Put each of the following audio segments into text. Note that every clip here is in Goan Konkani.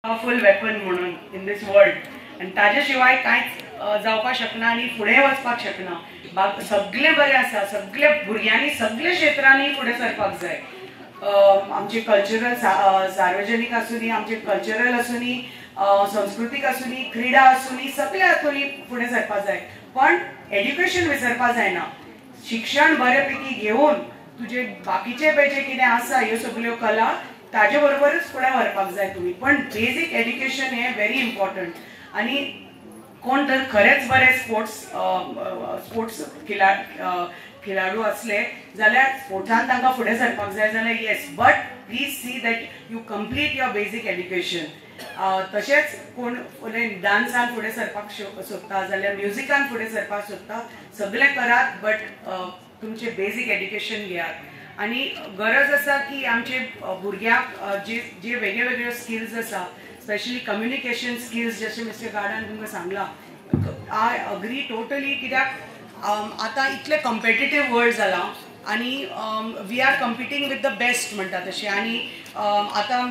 पावरफूल वेपन म्हणून इन these world आनी ताजे शिवाय कांयच जावपाक शकना आनी फुडें वचपाक शकना. सगळें बरें आसा, सगळे भुरग्यांनी सगळे क्षेत्रांनी फुडें सरपाक जाय. आमचे कल्चरल सार्वजनीक आसूनी, आमचे कल्चरल आसूनी, संस्कृतीक आसूनी, क्रिडा आसूनी, सगळे हातूंनी फुडें सरपाक जाय. पण एड्युकेशन विसरपाक जायना. शिक्षण बरेपैकी घेवन तुजे बाकीचे पळय जे कितें आसा ह्यो सगळ्यो कला ताजे बरोबरच फुडें व्हरपाक जाय तुमी. पण बेजीक एड्युकेशन हें व्हेरी इम्पॉर्टंट. आनी कोण तर खरेंच बरे स्पोर्ट्स स्पोर्ट्स खिलाडू असले जाल्यार स्पोर्ट्सान तांकां फुडें सरपाक जाय जाल्यार yes, but please see that you complete your basic education. तशेंच कोण फुडें डान्सान फुडें सरपाक सोदता जाल्यार म्युजिकान फुडें सरपाक सोदता, सगळें करात, बट तुमचें बेजीक एड्युकेशन घेयात. आनी गरज आसा की आमचे भुरग्यांक जे जे वेगळे वेगळे स्किल्स आसा, स्पेशली कम्युनिकेशन स्किल्स, जशें मिस्टर गार्डन तुमकां सांगलां, I agree totally. कित्याक आतां इतलें कॉम्पिटिटीव वर्ल्ड जालां आनी we are competing with the best म्हणटा तशें. आनी आतां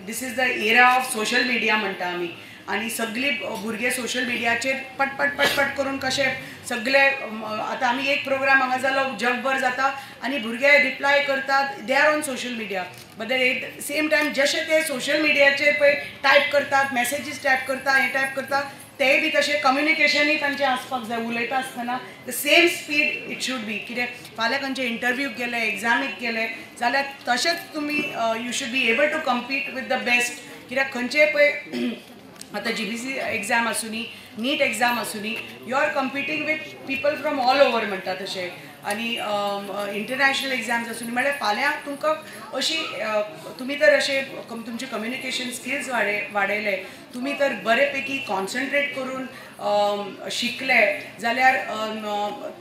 this is the era of social media म्हणटा आमी. आनी सगळीं भुरगे सोशल मिडियाचेर पट पट पट पट करून कशे सगळे, आतां आमी एक प्रोग्राम हांगा जालो जगभर जाता आनी भुरगे रिप्लाय करतात, they are on social media. But at same time जशे ते सोशल मिडियाचेर पळय टायप करतात, मॅसेजीस टायप करता, हें टायप करता, तेय बी तशें कम्युनिकेशनूय तांचें आसपाक जाय. उलयता आसतना the same speed it should be. कित्याक फाल्यां खंयचे इंटरव्यूक गेले, एग्जामीक गेले जाल्यार तशेंच तुमी you should be able to compete with the best. कित्याक खंयचे पळय आतां GBC exam आसूनी, नीट exam आसूनी, you are competing with people from all over म्हणटा तशें. आनी इंटरनॅशनल एग्जाम्स आसूनी, म्हळ्यार फाल्यां तुमकां अशी तुमी तर अशे तुमचे कम्युनिकेशन स्किल्स वाडयले, तुमी तर बरेपैकी कॉन्सन्ट्रेट करून शिकले जाल्यार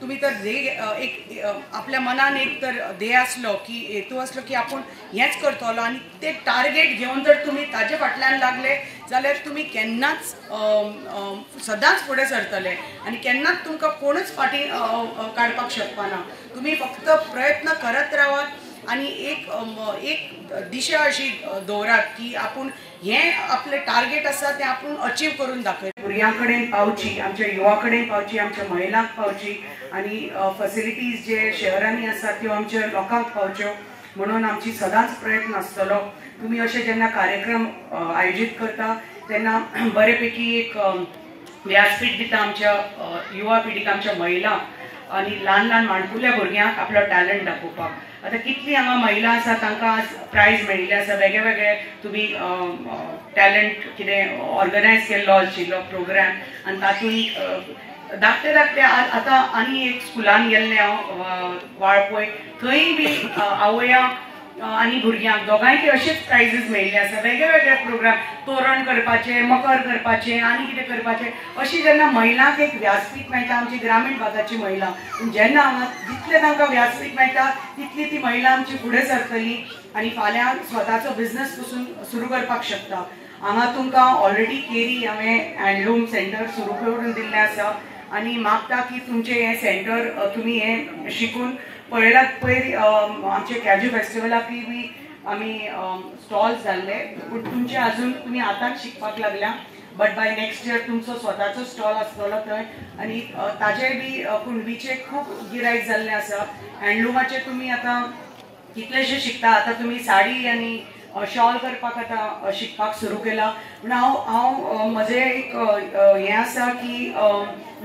तुमी तर ध्येय एक आपल्या मनान एक तर ध्येय आसलो की हेतू आसलो की आपूण हेंच करतलो आनी ते टार्गेट घेवन जर तुमी ताजे फाटल्यान लागले जाल्यार तुमी केन्नाच सदांच फुडें सरतले आनी केन्नाच तुमकां कोणूच फाटीं काडपाक शकपाना. तुमी फक्त प्रयत्न करत रावात आनी एक एक दिशा अशी दवरात की आपूण हें आपलें टार्गेट आसा तें आपूण अचीव करून दाखय. भुरग्यां कडेन पावची, आमच्या युवा कडेन पावची, आमच्या महिलांक पावची आनी फॅसिलिटीज जे शहरांनी आसा त्यो आमच्या लोकांक पावच्यो म्हणून आमची सदांच प्रयत्न आसतलो. तुमी अशे जेन्ना कार्यक्रम आयोजीत करता तेन्ना बरेपैकी एक व्यासपीठ दिता आमच्या युवा पिढीक, आमच्या महिलांक आनी ल्हान ल्हान माणकुल्या भुरग्यांक आपलो टॅलंट दाखोवपाक. आतां कितली हांगा महिला आसा तांकां आज प्रायज मेळिल्ले आसा, वेगळे वेगळे तुमी टॅलंट कितें ऑर्गनायज केल्लो आशिल्लो प्रोग्राम आनी तातूंत धाकटे धाकटे आतां आनी एक स्कुलान गेल्लें हांव वाळपय, थंय बी आवयांक आनी भुरग्यांक दोगांयकय अशेच प्रायजीस मेळिल्ले आसा. वेगळे वेगळे प्रोग्राम, तोरण करपाचें, मकर करपाचें आनी कितें करपाचें, अशी जेन्ना महिलांक एक व्यासपीठ मेळटा, आमची ग्रामीण भागाची महिला जेन्ना हांगा जितलें तांकां व्यासपीठ मेळटा तितली ती महिला आमची फुडें सरतली आनी फाल्यां स्वताचो बिजनस पसून सुरू करपाक शकता. हांगा तुमकां ऑलरेडी केरी हांवें हँडलूम सेंटर सुरू करून दिल्लें आसा आनी मागता की तुमचें हें सेंटर तुमी हें शिकून पळयलात. पयर आमचे कॅजू फेस्टिवलाकूय बी आमी स्टॉल्स जाल्ले, पूण तुमचे अजून तुमी आतांच शिकपाक लागल्या, बट बाय नेक्स्ट इयर तुमचो स्वताचो स्टॉल आसतलो थंय आनी ताजे बी कुणबीचे खूब गिरायक जाल्लें आसा. हँडलुमाचे तुमी आतां कितलेशे शिकता, आतां तुमी साडी आनी शॉल करपाक आतां शिकपाक सुरू केला. पूण हांव हांव म्हजें एक हें आसा की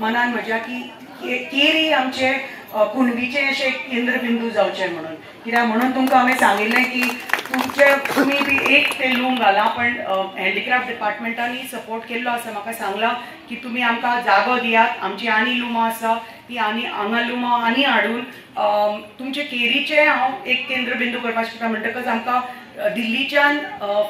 मनान म्हज्या की केरी आमचे कुणबीचें अशें एक केंद्रबिंदू जावचें म्हणून. कित्याक म्हणून तुमकां हांवें सांगिल्लें की तुमचे तुमी बी एक ते लूम घालां, पण हँडिक्राफ्ट डिपार्टमेंटांनी सपोर्ट केल्लो आसा. म्हाका सांगलां की तुमी आमकां जागो दियात, आमची आनी लुमां आसा ती आनी हांगा लुमां आनी हाडून तुमचे केरीचें हांव एक केंद्रबिंदू करपाक शकता. म्हणटकच आमकां दिल्लीच्यान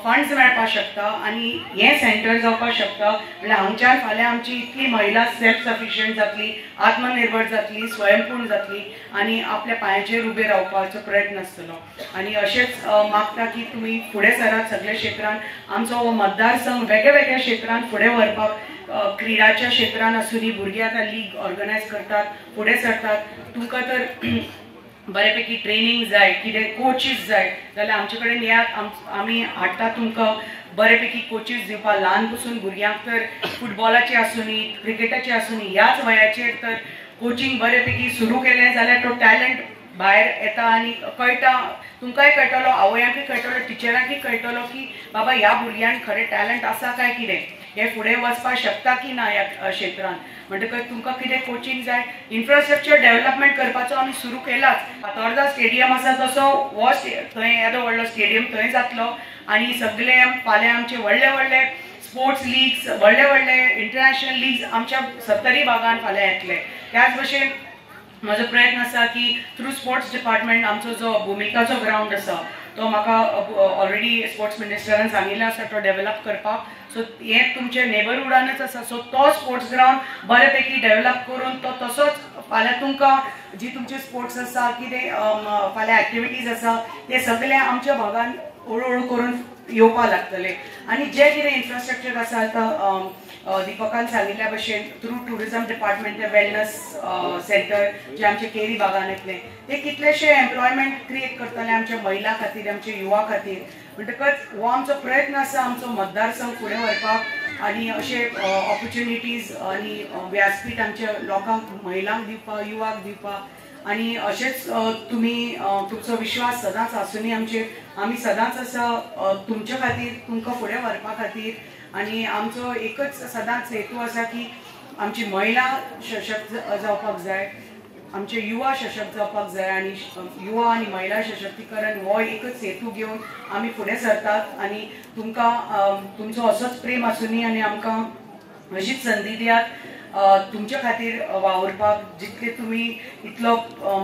फंड्स मेळपाक शकता आनी हें सेंटर जावपाक शकता. म्हणल्यार हांगच्यान फाल्यां आमची इतली महिला सेल्फ सफिशियंट जातली, आत्मनिर्भर जातली, स्वयंपूर्ण जातली आनी आपल्या पांयाचेर उबे रावपाचो प्रयत्न आसतलो. आनी अशेंच मागता की तुमी फुडें सरात सगळ्या क्षेत्रान, आमचो हो मतदारसंघ वेगळ्या वेगळ्या क्षेत्रान फुडें व्हरपाक, क्रिडाच्या क्षेत्रान आसूं, भुरगीं आतां लीग ऑर्गनायज करतात, फुडें सरतात. तुमकां तर बऱ्यापैकी ट्रेनिंग जाय, कितें कोचीस जाय जाल्यार आमचे कडेन येयात, आमी हाडटा तुमकां. बरेपैकी कोचीस दिवपाक ल्हान पसून भुरग्यांक तर फुटबॉलाची आसूनी क्रिकेटाची आसूनी ह्याच वयाचेर तर कोचिंग बरेपैकी सुरू केलें जाल्यार तो टॅलंट भायर येता आनी कळटा, तुमकांय कळटलो, आवयांकूय कळटलो, टिचरांकूय कळटलो की बाबा ह्या भुरग्यांक खरें टॅलंट आसा काय कितें, हे फुडें वचपाक शकता की ना ह्या क्षेत्रान. म्हणटकच तुमकां कितें कोचिंग जाय, इन्फ्रास्ट्रक्चर डेव्हलपमेंट करपाचो आमी सुरू केलाच. फातोर्दा स्टेडियम आसा तसो हो थंय येदो व्हडलो स्टेडियम थंय जातलो आनी सगळे फाल्यां आमचे व्हडले व्हडले स्पोर्ट्स लिग्स, व्हडले व्हडले इंटरनॅशनल लिग्स आमच्या सत्तरी भागान फाल्यां येतले. त्याच भशेन म्हजो प्रयत्न आसा की थ्रू स्पोर्ट्स डिपार्टमेंट आमचो जो भुमिकाचो ग्रावंड आसा तो म्हाका ऑलरेडी स्पोर्ट्स मिनिस्टरान सांगिल्लें आसा तो डेव्हलप करपाक. सो हें तुमच्या नेबरहुडानच आसा, सो तो स्पोर्ट्स ग्रावंड बऱ्यापैकी डेव्हलप करून तो तसोच फाल्यां तुमकां जी तुमचे स्पोर्ट्स आसा कितें फाल्यां एक्टिविटीज आसा ते सगळे आमच्या भागान हळू हळू करून येवपाक लागतले. आनी जे कितें इन्फ्रास्ट्रक्चर आसा आतां दीपकान सांगिल्ल्या भशेन through tourism department wellness centre जे आमचे केरी भागान येतले ते कितलेशे एम्प्लॉयमेंट क्रिएट करतले आमच्या महिला खातीर, आमच्या युवा खातीर. म्हणटकच हो आमचो प्रयत्न आसा आमचो मतदारसंघ फुडें व्हरपाक आनी अशे ऑपॉर्च्युनिटीज आनी व्यासपीठ आमच्या लोकांक, महिलांक दिवपाक, युवाक दिवपाक. आनी अशेंच तुमी तुमचो विश्वास सदांच आसुनी आमचेर, आमी सदांच आसा तुमच्या खातीर, तुमकां फुडें व्हरपा खातीर. आनी आमचो एकच सदांच हेतू आसा की आमची महिला सशक्त जावपाक जाय, आमचे युवा सशक्त जावपाक जाय आनी युवा आनी महिला सशक्तीकरण हो एकच हेतू घेवन आमी फुडें सरतात. आनी तुमकां तुमचो असोच प्रेम आसुनी आनी आमकां अशीच संदी दियात तुमच्या खातीर वावुरपाक. जितले तुमी इतलो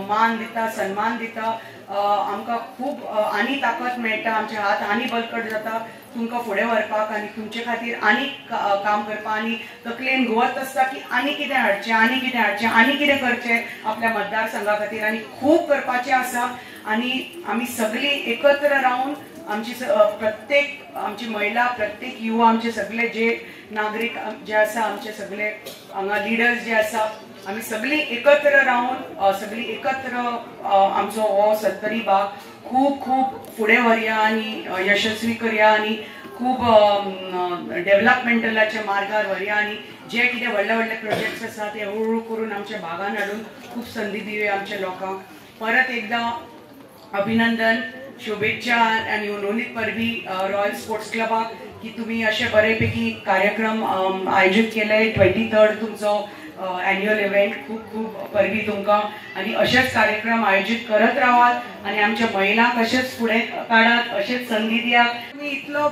मान दिता, सन्मान दिता, आमकां खूब आनी ताकद मेळटा, आमचे हात आनी बळकट जाता तुमकां फुडें व्हरपाक आनी तुमचे खातीर आनी काम करपाक. आनी तकलेन घुंवत आसता की आनी कितें हाडचें, आनी कितें हाडचें, आनी कितें करचें आपल्या मतदारसंघा खातीर, आनी खूब करपाचें आसा. आनी आमी सगळीं एकत्र रावन आमची प्रत्येक आमची महिला, प्रत्येक युवा, आमचे सगळे जे नागरीक जे आसा, आमचे सगळे हांगा लिडर्स जे आसा, आमी सगळीं एकत्र रावन सगळीं एकत्र आमचो हो सत्तरी भाग खूब खूब फुडें व्हरया आनी यशस्वी करया आनी खूब डेव्हलपमेंटलाच्या मार्गार व्हरया आनी जे कितें व्हडले व्हडले प्रोजेक्ट्स आसा ते हळू हळू करून आमच्या भागान हाडून खूब संदी दिवया आमच्या लोकांक. परत एकदां अभिनंदन, शुभेच्छा आनी नोनीत परबी रॉयल स्पोर्ट्स क्लबाक की तुमी अशे बरेपैकी कार्यक्रम आयोजीत केले. 23rd तुमचो एन्युअल इव्हेंट, खूब खूब परबी तुमकां आनी अशेच कार्यक्रम आयोजीत करत रावात आनी आमच्या महिलांक अशेच फुडें काडात, अशेच संदी दियात. तुमी इतलो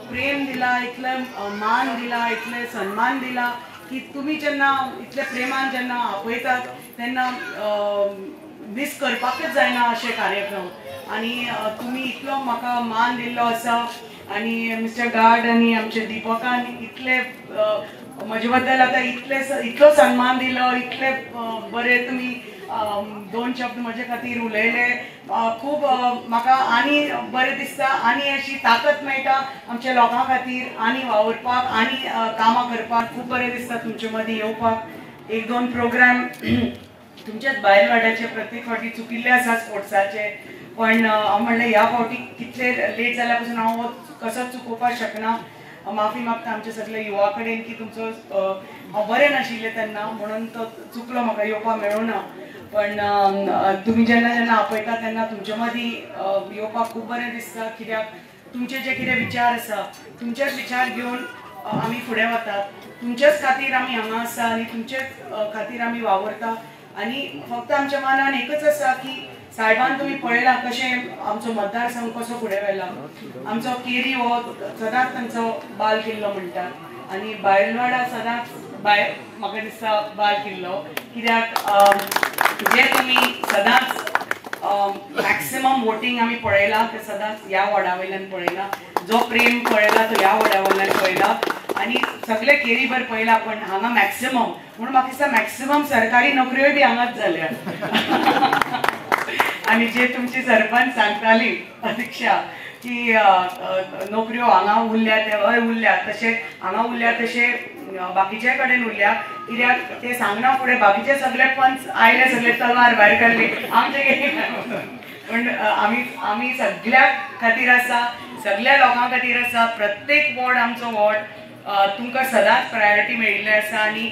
प्रेम दिला, इतलो मान दिला, इतले सन्मान दिला की तुमी जेन्ना इतले प्रेमान जेन्ना आपयतात तेन्ना मिस करपाकच जायना अशे कार्यक्रम. आनी तुमी इतलो म्हाका मान दिल्लो आसा आनी मिस्टर गार्ड आनी आमचे दीपकान इतले म्हजे बद्दल आतां इतले इतलो सन्मान दिलो, इतले बरे तुमी दोन शब्द म्हजे खातीर उलयले, खूब म्हाका आनी बरें दिसता आनी अशी ताकत मेळटा आमच्या लोकां खातीर आनी वावुरपाक आनी कामां करपाक. खूब बरें दिसता तुमचे मदीं येवपाक. एक दोन प्रोग्राम तुमच्याच भायर वाड्याचे प्रत्येक फावटी चुकिल्ले आसा स्पोर्ट्साचे, पण हांव म्हणलें ह्या फावटी कितले लेट जाल्या पासून हांव कसोच चुकोवपाक शकना. माफी मागता आमच्या सगळे युवा कडेन की तुमचो हांव बरें नाशिल्लें तेन्ना म्हणून तो चुकलो, म्हाका येवपाक मेळूना. पण तुमी जेन्ना जेन्ना आपयता तेन्ना तुमचे मदीं येवपाक खूब बरें दिसता, कित्याक तुमचे जे कितें विचार आसा तुमचेच विचार घेवन आमी फुडें वतात, तुमचेच खातीर आमी हांगा आसा आनी तुमचेच खातीर आमी वावुरता. आनी फक्त आमच्या मनान एकच आसा की साहेबान तुमी पळयला कशें आमचो मतदारसंघ कसो फुडें व्हेला. आमचो केरी हो सदांच तांचो बाल किल्लो म्हणटात आनी बायलवाडा सदांच बाय म्हाका दिसता बाल किल्लो, कित्याक जे तुमी सदांच मॅक्सिमम वोटींग आमी पळयलां तें सदांच ह्या वॉर्डा वयल्यान पळयलां, जो प्रेम पळयला तो ह्या वॉर्डा वयल्यान पळयला आनी सगळे केरीभर पळयला, पण हांगा मॅक्सिमम म्हणून म्हाका दिसता मॅक्सिमम सरकारी नोकऱ्योय बी हांगाच जाल्या. आनी जे तुमची सरपंच सांगताली अध्यक्षा की नोकऱ्यो हांगा उरल्या ते हय उरल्या, तशें हांगा उरल्या तशें बाकीच्या कडेन उरल्या, कित्याक ते सांगना फुडें बाकीचे सगळे पंच आयले, सगळे तलवार भायर काडली आमचे. पण आमी आमी सगळ्या खातीर आसा, सगळ्या लोकां खातीर आसा. प्रत्येक वॉर्ड आमचो वॉर्ड तुमकां सदांच प्रायोरिटी मेळिल्ली आसा आनी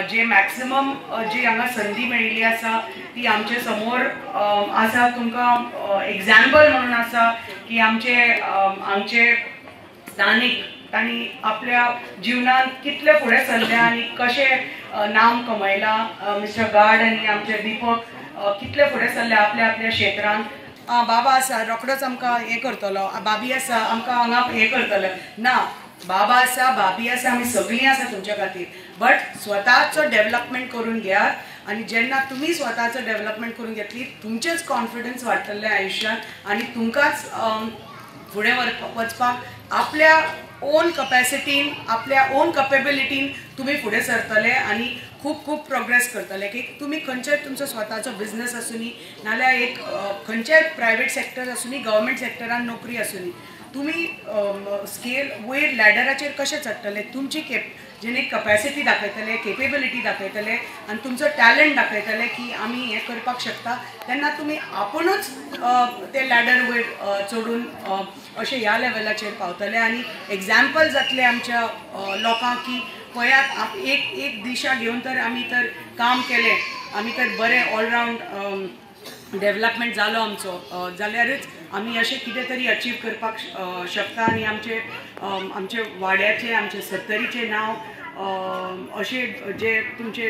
जे मॅक्सिमम जी हांगा संदी मेळिल्ली आसा ती आमचे समोर आसा. तुमकां एग्जाम्पल म्हणून आसा की आमचे आमचे स्थानीक तांणी आपल्या जिवनांत कितले फुडें सरले आनी कशें नाम कमयलां. मिस्टर गार्ड आनी आमचे दीपक कितले फुडें सरले आपल्या आपल्या क्षेत्रांत. बाबा आसा रोखडोच आमकां हें करतलो, भाभी आसा आमकां हांगा हें करतले ना, बाबा आसा भाभी आसा, आमी सगळीं आसा तुमच्या खातीर. बट स्वताचो डेवलपमेंट करून घेयात आनी जेन्ना तुमी स्वताचो डेवलपमेंट करून घेतली तुमचेच कॉन्फिडन्स वाडटलें आयुश्यांत आनी तुमकांच फुडें वचपाक आपल्या ओन कपॅसिटीन आपल्या ओन कपेबिलिटीन तुमी फुडें सरतले आनी खूब खूब प्रोग्रेस करतले. की तुमी खंयच्याय तुमचो स्वताचो बिजनस आसूनी नाल्यार एक खंयच्याय प्रायवेट सेक्टर आसूनी गव्हर्मेंट सेक्टरान नोकरी आसूनी तुमी स्केल वयर लॅडराचेर कशें चडटले, तुमची जेणे कपॅसिटी दाखयतले, केपेबिलिटी दाखयतले आनी तुमचो टॅलंट दाखयतले की आमी हें करपाक शकता, तेन्ना तुमी आपुणूच ते लॅडर वयर चडून अशें ह्या लेवलाचेर पावतले आनी एग्जाम्पल जातले आमच्या लोकांक की पळयात एक एक दिशा घेवन तर आमी तर काम केलें, आमी तर बरें ऑलरावंड डेवलपमेंट जालो आमचो जाल्यारच आमी अशें कितें तरी अचीव करपाक शकता आनी आमचे आमचे वाड्याचें आमचे सत्तरीचें नांव अशें जे तुमचे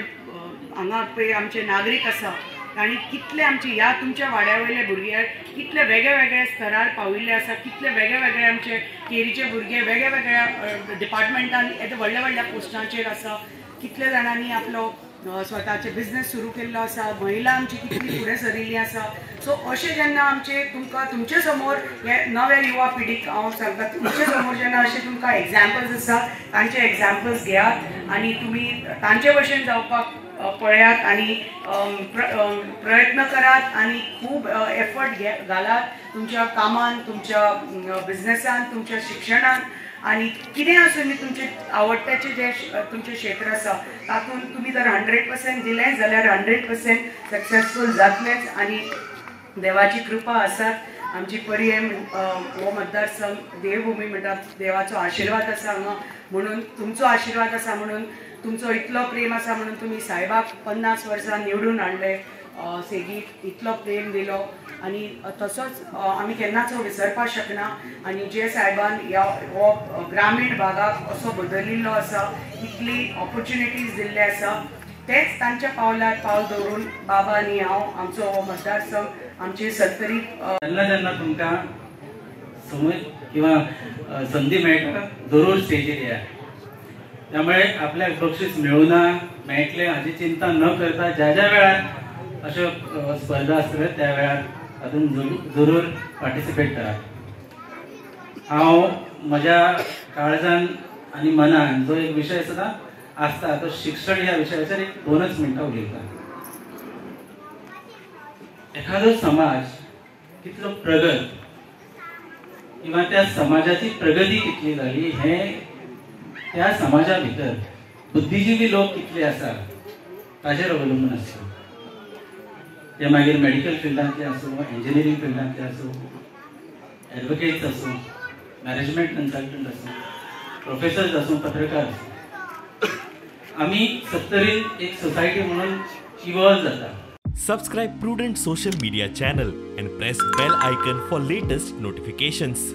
हांगा पळय आमचे नागरीक आसा तांणी कितले आमचे ह्या तुमच्या वाड्या वयले भुरगे कितले वेगळे वेगळे स्तरार पाविल्ले आसा, कितले वेगळे वेगळे आमचे केरीचे भुरगे वेगळे वेगळ्या डिपार्टमेंटान येता व्हडल्या व्हडल्या पोस्टांचेर आसा, कितले जाणांनी आपलो स्वताचे बिजनेस सुरू केल्लो आसा, महिला आमची कितली फुडें सरिल्ली आसा. सो अशें जेन्ना आमचे तुमकां तुमचे समोर हे नव्या युवा पिढीक हांव सांगता, तुमचे समोर जेन्ना अशें तुमकां एग्जाम्पल्स आसा तांचे एग्जाम्पल्स घेयात आनी तुमी तांचे भशेन जावपाक पळयात आनी प्रयत्न करात आनी खूब एफर्ट घालात तुमच्या कामान, तुमच्या बिजनेसान, तुमच्या शिक्षणान आनी कितें आसूं तुमचें आवडट्याचें जें तुमचें क्षेत्र आसा तातूंत तुमी जर 100% दिलें जाल्यार 100% सक्सेसफूल जातलेंच आनी देवाची कृपा आसात. आमची पर्यें हो मतदारसंघ देवभूमी म्हणटा, देवाचो आशिर्वाद आसा हांगा म्हणून, तुमचो आशिर्वाद आसा म्हणून, तुमचो इतलो प्रेम आसा म्हणून तुमी साहेबाक 50 वर्सां निवडून हाडले, सेगीत इतलो प्रेम दिलो आनी तसोच आमी केन्नाच विसरपाक शकना. आनी जे साहेबान ह्या हो ग्रामीण भागाक असो बदलिल्लो आसा, इतली ऑपॉर्च्युनिटीज दिल्ले आसा, तेच तांच्या पावलार पावल दवरून बाबा आनी हांव आमचो हो मतदारसंघ आमची सत्तरी जेन्ना जेन्ना तुमकां समय किंवा संदी मेळटा जरूर स्टेजीर या. त्यामुळे आपल्याक बक्षीस मेळूना मेळटलें हाची चिंता न करता ज्या ज्या वेळार अश्यो स्पर्धा आसतल्यो त्या वेळार तातूंत जरूर पार्टिसिपेट करात. हांव म्हज्या काळजान आनी मनान जो एक विशय सुद्दां आसता तो शिक्षण ह्या विशयाचेर एक 2 मिनटां उलयता. एखादो समाज कितलो प्रगत किंवा त्या समाजाची प्रगती कितली जाली हें त्या समाजा भितर बुद्धिजीवी लोक कितले आसा ताचेर अवलंबून आसता. ते मागीर मेडिकल फिल्डांतले आसूं, इंजिनियरींग फिल्डांतले आसूं, एडवोकेट्स आसूं, मॅनेजमेंट कन्सल्टंट आसूं, प्रोफेसर्स आसूं, पत्रकार आसूं. आमी सत्तरीन एक सोसायटी म्हणून इवॉल्व जाता. Subscribe Prudent Social Media channel and press bell icon for latest notifications.